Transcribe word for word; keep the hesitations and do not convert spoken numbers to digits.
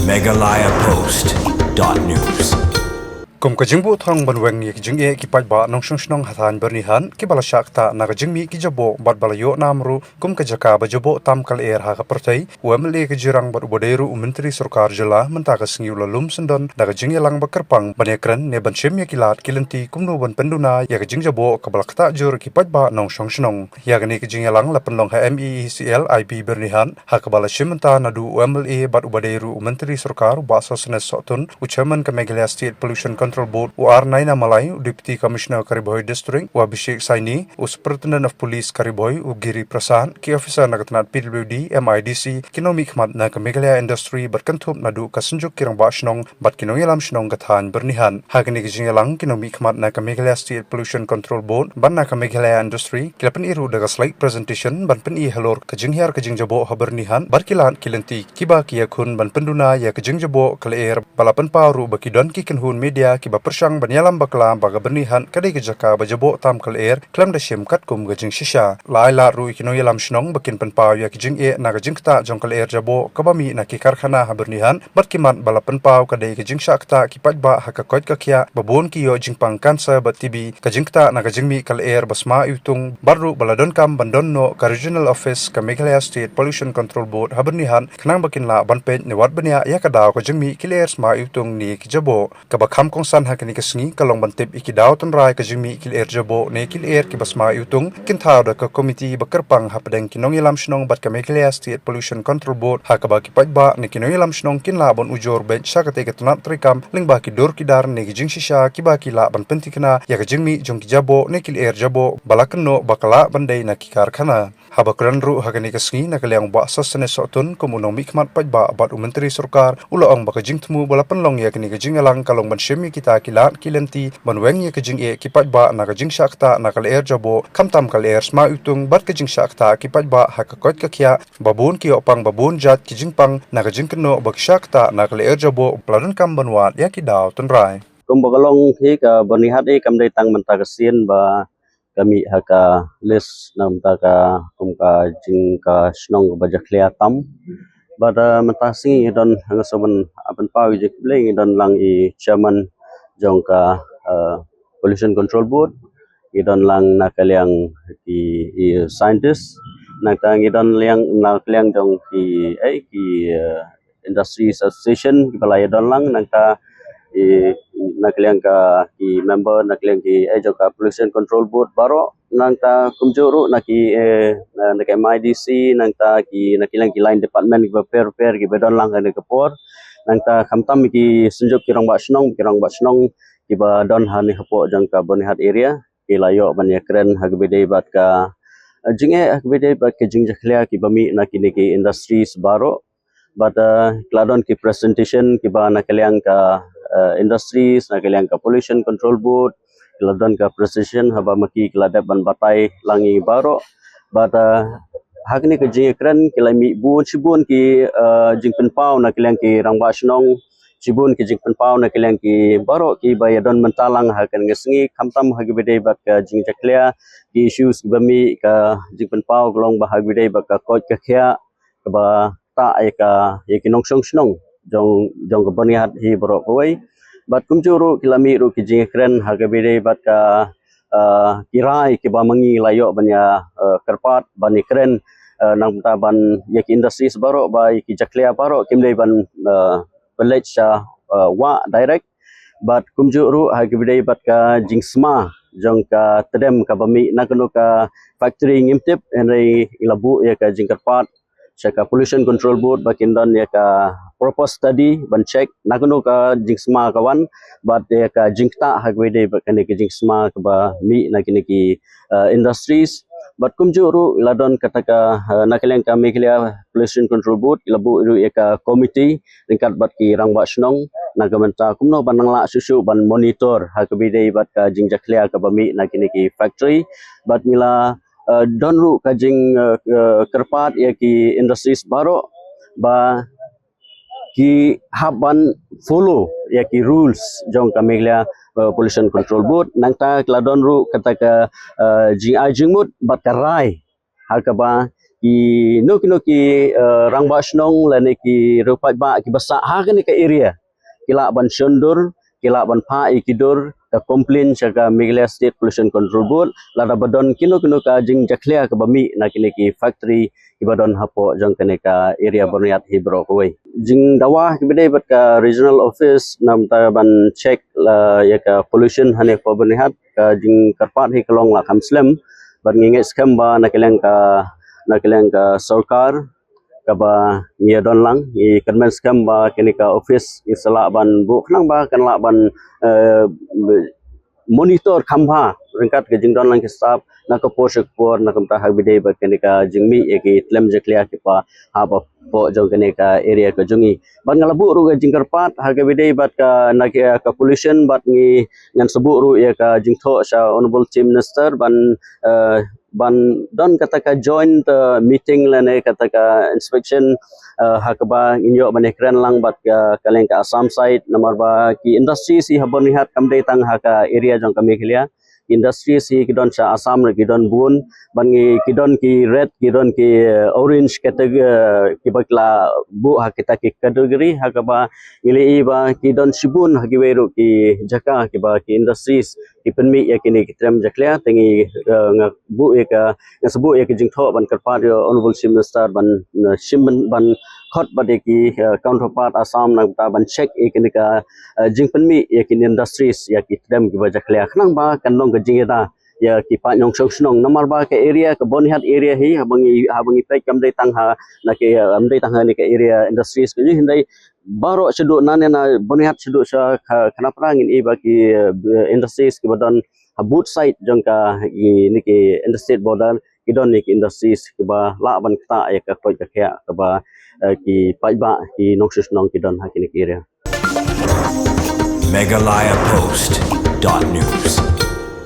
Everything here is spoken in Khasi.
Meghalaya Post dot news. Kum ka jingbuh thong ban weng ïa ki jingeh ki paidbah nongshong shnong ha thaiñ Byrnihat kiba la shah ktah na ka jingmih ki jaboh bad ba la ïoh nam ruh kum ka jaka ba jaboh tam ka lyer ha ka pyrthei, u M L A ka Jirang bad uba dei ruh u Myntri Sorkar Jylla mynta ka sngi u la lum syndon da ka jingïalang ba kyrpang ban ïakren ne ban shim ïa ki lad ki lynti kumno ban pynduna ïa ka jingjaboh kaba la ktah jur ki paidbah nongshong shnong. Ïa kane ka jingïalang la pynlong ha M E E C L I B Byrnihat ha kaba la shim bynta naduh u M L A bad uba dei ruh u Myntri Sorkar u Bah Sosthenes Sohtun, u Chairman ka Meghalaya State Pollution Control Board u R Naina Malai, u Deputy Commissioner ka Ri Bhoi District u Abhishek Saini, u Superintendent of Police ka Ri Bhoi u Giri Prasad, ki officer na ka tnat P W D, M I D C, ki nongmihkhmat na ka Meghalaya Industry bad kynthup naduh ka Synjuk ki Rangbah Shnong bad ki nongïalam shnong ka thaiñ Byrnihat. Ha kane ka jingïalang ki nongmihkhmat na ka Meghalaya State Pollution Control Board bad na ka Meghalaya Industry ki la pyni ruh da ka slide presentation ban pyni halor ka jinghiar ka jingjaboh ha Byrnihat bad ki lad ki lynti kiba ki ïakhun ban pynduna ïa ka jingjaboh ka lyer, ba la pynpaw ruh ba ki don ki kynhun media kiba pyrshang ban ïalam bakla ba ka Byrnihat ka dei ka jaka ba jaboh tam ka lyer khlem da shim katkum ka jingshisha. La ai lad ruh ïa ki nongïalam shnong ba kin pynpaw ïa ka jingeh na ka jingktah jong ka lyer jaboh kaba mih na ki karkhana ha Byrnihat bad ki mat ba la pynpaw ka dei ka jingshah ktah ki paidbah ha ka koit ka khiah, ba bun ki ïoh jingpang cancer bad T B, ka jingktah na ka jingmih ka lyer ba sma iwtung bad ruh ba la donkam ban don noh ka Regional Office ka Meghalaya State Pollution Control Board ha Byrnihat khnang ba kin lah ban peit ne wad bniah ïa ka daw ka jingmih ki lyer sma iwtung ne ki jaboh. Kaba kham kongsan ha kane ka sngi ka long ban tip ïa ki daw tynrai ka jingmih ki lyer jaboh ne ki lyer kiba sma iwtung, kin thaw da ka komiti ba kyrpang hapdeng ki nongïalam shnong bad ka Meghalaya State Pollution Control Board ha kaba ki paidbah ne ki nongïalam shnong kin lah ban ujor beit sha katei ka tnat treikam lyngba ki dur ki dar ne ki jingshisha kiba ki lah ban pynthikna ïa ka jingmih jong ki jaboh ne ki lyer jaboh ba la kynnoh ba ka lah ban dei na ki karkhana. Haba kren ruh ha kane ka sngi na ka liang u Bah Sosthenes Sohtun kum u nongmihkhmat paidbah bad u Myntri Sorkar u la ong ba ka jingthmu ba la pynlong ïa kane ka jingïalang ka long ban shim ïa kita ki lad ki lynti ban weng ïa ka jingeh ki paidbah na ka jingshah ktah na ka lyer jaboh, khamtam ka lyer sma iwtung bad ka jingshah ktah ki paidbah ha ka koit ka khiah, ba bun ki ïoh pang ba bun jait ki jingpang na ka jingkynnoh ba ki shah ktah na ka lyer jaboh ba la donkam ban wad ïa ki daw tynrai. Kumba ka long hi ka Byrnihat hi kam dei tang mynta ka sien ba ka mih ha ka list na mynta ka kum ka jing ka shnong kaba jakhlia tam. Bad mynta sngi ngi don, nga sngewbha ban pynpaw ïa ka jingkhublei, ngi don lang i chairman jong ka, eh, Pollution Control Board, ngi don lang na ka liang ki, i scientist, nangta ngi don liang na ka liang jong ki, eh, ki, eh, Industry Association kiba la ïa don lang, nangta i na ka liang ka ki member na ka liang ki, eh, jong ka Pollution Control Board baroh, nangta kumjuh ruh na ki, eh, na, na ka M I D C, nangta ki na ka liang ki line department kiba pher pher kiba don lang ha kane ka por, nangta khamtam ki Synjuk ki Rangbah Shnong, ki Rangbah Shnong kiba don ha kane hapoh jong ka Byrnihat area, ki la ïoh ban ïakren ha kaba ïadei bad ka, eh, jingeh ha kaba ïadei bad ka jingjakhlia kiba mih na kine ki industries baroh. Bad, eh, ki la don ki presentation kiba na ka liang ka, eh, industries, na ka liang ka Pollution Control Board, ki la don ka presentation haba ma ki ki la dep ban batai lang ïa baroh. Bad, eh, ha kane ka jingïakren ki la mih bun shibun ki, eh, jingpynpaw na ka liang ki Rangbah Shnong, shibun ki jingpynpaw na ka liang ki baroh kiba ïa don mynta lang ha kane ka sngi, khamtam ha kaba ïadei bad ka jingjakhlia, ki issues kiba mih, ka jingpynpaw ka long ba ha kaba ïadei bad ka koit ka khiah kaba ktah ïa ka, ïa ki nongshong shnong jong, jong ka Byrnihat hi baroh kawei. Bad kumjuh ruh ki la mih ruh ki jingïakren ha kaba ïadei bad ka, eh, ki rai kiba ma ngi la ïoh ban ïa, eh, kyrpad ban ïakren, eh, nangta ban ïa ki industries baroh ba ïa ki jakhlia baroh kim dei ban, eh, pynleit sha, eh, wah direct. Bad kumjuh ruh ha kaba ïadei bad ka jingsma jong ka tdem kaba mih na kano ka factory ngim tip, hynrei la buh ïa ka jingkyrpad sha ka Pollution Control Board ba kin don ïa ka proper study ban check na kano ka jingsma ka wan, bad ïa ka jingktah ha kaba ïadei bad kane ka jingsma kaba mih na kine ki, eh, industries. Bad kumjuh ruh la don kata ka, eh, na ka liang ka Meghalaya Pollution Control Board la buh ruh ïa ka committee ryngkat bad ki Rangbah Shnong na ka bynta kumno ban nang lah shuh shuh ban monitor ha kaba ïadei bad ka jingjakhlia kaba mih na kine ki factory. Bad ngi la, eh, don ruh ka jing, eh, eh, kyrpad ïa ki industries baroh ba ki hap ban follow ïa ki rules jong ka Meghalaya, eh, Pollution Control Board, nangta ki la don ruh kata ka, eh, jingai jingmut bad ka rai ha kaba kino kino ki, eh, rangbah shnong lane ki riew paidbah kiba sah ha kane ka area ki lah ban shon dur, ki lah ban phah ïa ki dur, ka complain sha ka Meghalaya State Pollution Control Board lada ba don kino kino ka jingjakhlia kaba mih na kine ki factory kiba don hapoh jong kane ka area Byrnihat hi baroh kawei. Jingdawa kiba dei bad ka regional office namar ban check la ïa ka pollution hangne hapoh Byrnihat, ka jingkyrpad hi ka long la kham slem, bad ngi ngeit skhem ba na ka liang ka, na ka liang ka sorkar kaba ngi ïa don lang, ngi kyrmen skhem ba kane ka office ngi sa lah ban buh khnang ba kan lah ban, eh, monitor kham bha ryngkat ka jingdon lang ki staff na ka por sha ka por, na ka bynta ha kaba dei bad kane ka jingmih ïa ki tlem jakhlia kiba hap hapoh jong kane ka area ka jong ngi. Bad nga la buh ruh ka jingkyrpad ha kaba dei bad ka, na ka, ka pollution, bad ngi, ngan sa buh ruh ïa ka jingthoh sha Honorable Chief Minister ban, eh, ban don kata ka joint, eh, meeting lane kata ka inspection, eh, ha kaba ngin ïoh ban ïakren lang bad ka, ka liang ka Assam side, namar ba ki industries hi ha Byrnihat kam dei tang ha ka area jong ka Meghalaya. Ki industries hi ki don sha Assam ruh ki don bun, bad ngi, ki don ki red, ki don ki, eh, orange category, eh, kiba ki la buh ha kita ki category, ha kaba ngi la ïohi ba ki don shibun ha kiwei ruh ki jaka kiba ki industries ki pynmih ïa kine ki tlem jakhlia. Te ngi, eh, nga buh ïa ka, nga sa buh ïa ka jingthoh ban kyrpad ïa Honorable Chief Minister ban, eh, shim ban, ban khot bad ïa ki, eh, counterpart Assam na ka bynta ban check ïa kine ka, eh, jingpynmih ïa kine industries ïa ki tlem kiba jakhlia khnang ba kan long ka jingïada ïa ki paid nongshong shnong, namar ba ka area ka Byrnihat area hi, haba ngi, haba ngi peit kam dei tang ha, na ka, eh, kam dei tang ha ne ka area industries ka jong ngi, hynrei baroh shaduh na ne na Byrnihat shaduh sha Kha-, Khanapara ngin ïohi ba ki, eh, industries kiba don ha both side jong ka, i, ne ki interstate border, ki don ne ki industries kiba lah ban ktah ïa ka koit ka khiah kaba, eh, ki paidbah ki nongshong shnong ki don ha kine ki area. Meghalaya Post dot news.